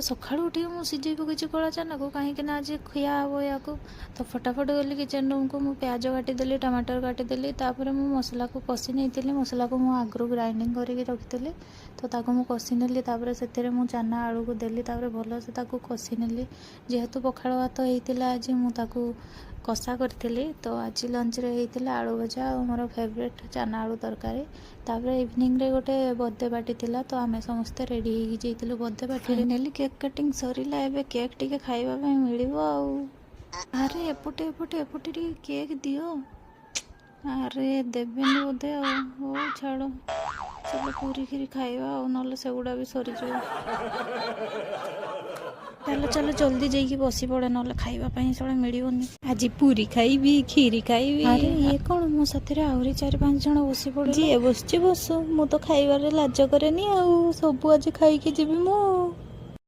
ସକାଳୁ ଉଠିକି ମୁଁ ସିଝେଇ ପକେଇଛି କଳା ଚନାକୁ, କାହିଁକି ନା ଆଜି ଖିଆ ହେବ ୟାକୁ। ତ ଫଟାଫଟ ଗଲି କିଚେନ୍ ରୁମ୍କୁ। ମୁଁ ପିଆଜ କାଟିଦେଲି, ଟମାଟର କାଟିଦେଲି, ତାପରେ ମୁଁ ମସଲାକୁ କଷି ନେଇଥିଲି। ମସଲାକୁ ମୁଁ ଆଗରୁ ଗ୍ରାଇଣ୍ଡିଙ୍ଗ କରିକି ରଖିଥିଲି, ତ ତାକୁ ମୁଁ କଷି ନେଲି। ତାପରେ ସେଥିରେ ମୁଁ ଚନା ଆଳୁକୁ ଦେଲି। ତାପରେ ଭଲସେ ତାକୁ କଷି ନେଲି। ଯେହେତୁ ପଖାଳ ଭାତ ହେଇଥିଲା ଆଜି, ମୁଁ ତାକୁ କଷା କରିଥିଲି। ତ ଆଜି ଲଞ୍ଚରେ ହେଇଥିଲା ଆଳୁ ଭଜା ଆଉ ମୋର ଫେଭରେଟ୍ ଚନା ଆଳୁ ତରକାରୀ। ତାପରେ ଇଭିନିଂରେ ଗୋଟେ ବର୍ଥଡେ ପାର୍ଟି ଥିଲା, ତ ଆମେ ସମସ୍ତେ ରେଡ଼ି ହେଇକି ଯାଇଥିଲୁ ବର୍ଥଡେ ପାର୍ଟିରେ। ଫାଇନାଲି କେକ୍ କଟିଂ ସରିଲା। ଏବେ କେକ୍ ଟିକେ ଖାଇବା ପାଇଁ ମିଳିବ ଆଉ। ଆରେ, ଏପଟେ ଏପଟେ ଏପଟେ ଟିକେ କେକ୍ ଦିଅ। ଆରେ, ଦେବେନି ବୋଧେ ଆଉ। ହଉ ଛାଡ଼, ଚାଲ ପୁରୀ କ୍ଷୀରି ଖାଇବା ଆଉ, ନହେଲେ ସେଗୁଡ଼ା ବି ସରିଯିବ। ଚାଲ ଚାଲ, ଜଲ୍ଦି ଯାଇକି ବସି ପଡ଼େ, ନହେଲେ ଖାଇବା ପାଇଁ ଶଳା ମିଳିବନି। ଆଜି ପୁରୀ ଖାଇବି, କ୍ଷୀରି ଖାଇବି। ଆରେ, ଇଏ କ'ଣ? ମୋ ସାଥିରେ ଆହୁରି ଚାରି ପାଞ୍ଚ ଜଣ ବସି ପଡ଼ିଲେ। ଯିଏ ବସିଛି ବସୁ, ମୁଁ ତ ଖାଇବାରେ ଲାଜ କରେନି ଆଉ। ସବୁ ଆଜି ଖାଇକି ଯିବି ମୁଁ।